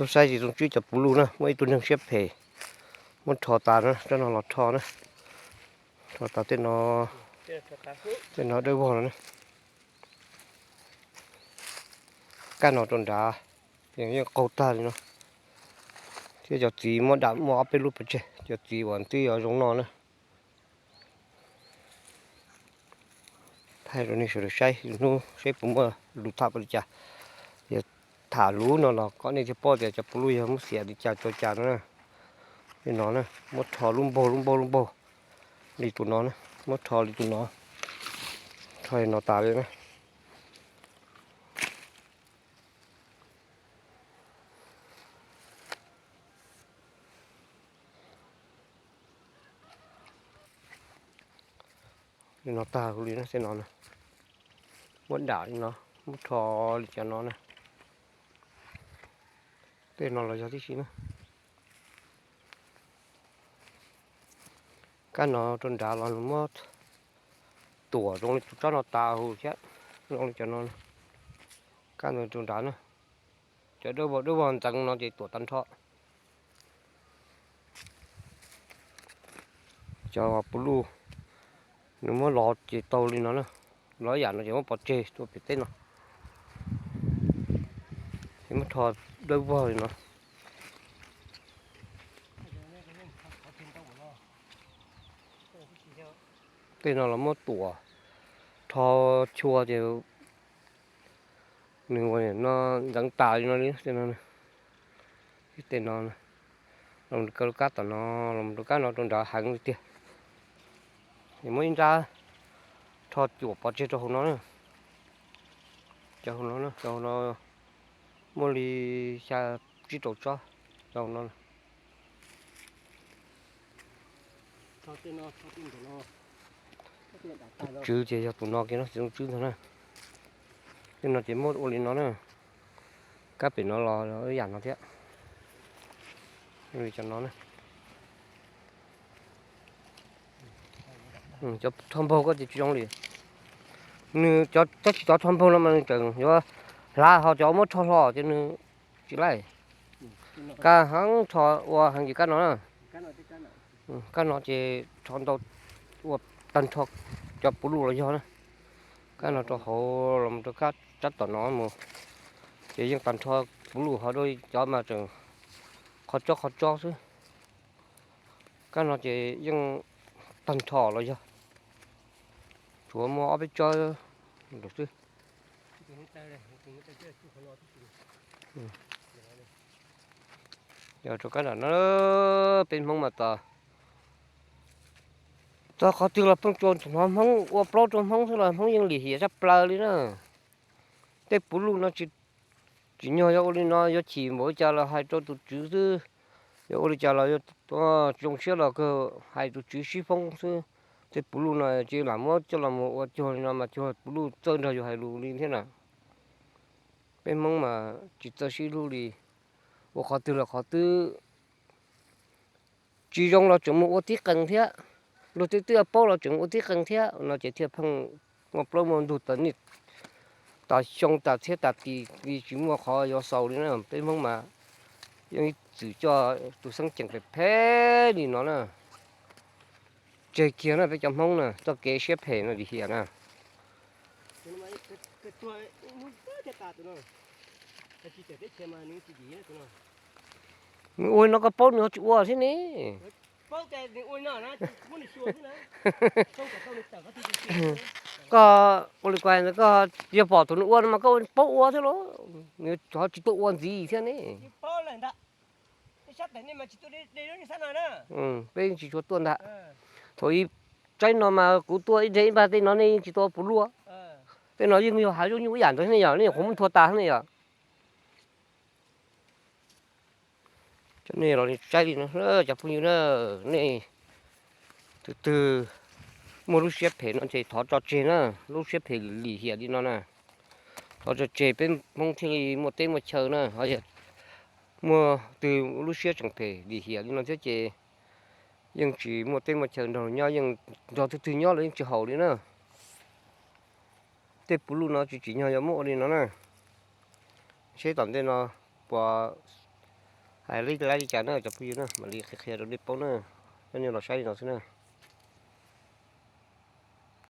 Tub saib tsis zoo tswb cov puv luj na, muaj ib tug neeg siab phem muab rho tas na, rab no los rho na, rho tas tej no, tej no dawb vog no na. Kab no rau nrad, yeej qaug tag li no. Thiab cov txiv muab dam muaj ob peb lub pov tseg, cov txiv uas twb yuav zoo noj na. Thaij rau nej sawv daws saib hnub saib puas muaj lus tham li cas. Yog tham lus no los kom nej thiaj paub tias cov puv luj yog muab xiam li cas tso cas no na. Li no na, muab rho lub npaug lub npaug lub npaug li tus no na, muab rho li tus no, rho li no tas li na. Li no tag li no, tej no na, muab dam li no, muab rho li cov no na. Tej no los yog tib si na. Kab no rau nrad los nws muab tuam zoo li tus tsob no tas huv thiab, zoo li cov no. Kab no rau nrad na, cov dawb vog dawb vog ntxeev no ces tuam tag nrho. Cov puv luj nws muab lov ces tau li no na, lov yam no ces muab pov tseg rau pem teb no, ces muab rho dawb vog li no. Tej no los muab tuam, rho chua ces nws ua no ntxeev tas li no li. Tej no, tej no los mus rau kab tom no, los mus rau kab no rau nrad heev li tiag. Es muab ib nrab rho cuam pov tseg rau hauv no na. Cov hauv no, cov hauv no muaj li xya tsib rau tsob, cov hauv no. Tswv ces yog tus no kiag no txiv zoo tswb ntag na. Tej no ces muab ua li no na. Kab pem no los ib yam no thiab. Li cov no na. Cov rho npaug koj ces tsis zoo li. Nws cov, tab sis cov rho npaug no mas nws tseem yuav hlav, ho cov muab rho hlo ces nws tsis laij. Kab heev rho ua heev ces kab no na. Kab no ces rho ntau ua tag nrho cov puv luj los yog na. Kab no rau hauv los rau kab tsab tom no mus, ces yeej tag nrho puv luj ho rau cov mas tseem qhov tsob qhov tsob xwb. Kab no ces yeej tag nrho los yog, tsuav muaj ob peb tsob lawm xwb. Yog rau kab nram no, peb Hmoob mas tos, txog qhov twg los pheej tsuas hnov Hmoob ua plaub rau Hmoob xwb los Hmoob yeej lim hiam tshaj plaws li na. Tej puv luj no tsis, tsim nyog yuav ua li no, yuav chim npaum li cas los hais rau tus tswv xwb, yuav ua li cas los tsis zoo siab los kawg hais tus tswv sib foob xwb. Tej puv luj no tsis lam muab coj los mus ua cuag li no mas cuag puv luj txawj nrog yus hais lus li thiab na. Peb Hmoob mas tsis txawj sib hlub li, ua qhov twg los qhov twb tsis zoo los tseem mus ua tib qees thiab, luag twb twb paub los tseem ua tib qees thiab no ces thiaj pheej muaj plaub muaj ntug tawm niaj tas xyoo tas txhiab tas tis li tsis muaj qhov yuav xaus li na. Peb Hmoob mas yeej ib txwm coj tus xeeb ceem phem phem li no na. Tseg kiag na peb cov Hmoob na, txoj kev siab phem no lim hiam na. Nws ua li no koj paub nws ho tsis ua thiab ne. Koj ua li kuv hais ntawd koj yog pom thaum nws ua no mas koj paub ua thiab los, nws ho tsis tuaj ua ntxiv thiab ne. Peb tsis tshua tuaj ntag. Thaum ub tsaib no mas kuv tuaj ib nreg ib npag tej no nej yeej tsis tau puv luaj. Tej no yeej yog hav zoov nyuj ib yam ntawd ne yom, nej nyuam qhuav muab nthua tas ne yom. Cov nej los saib li no, cov phooj ywg na, nej tus twg muaj lub siab phem no ces thov tso tseg na, lub siab phem lim hiam li no na. Thov tso tseg peb Hmoob thiaj li muaj teb muaj chaw na, ho yog muaj twg lub siab tseem phem lim hiam li no thiab ces yeej tsis muaj teb muaj chaw nrog nyob, yeej nrog twg twg nyob los yeej tsis haum li na. Tej puv luj no tsis tsim nyog yuav muab ua li no na. Seb tom ntej no puas Hais li lawv li cas na cov phooj ywg na, mam li qhia qhia rau nej paub na. Coj nej los saib li no xwb na.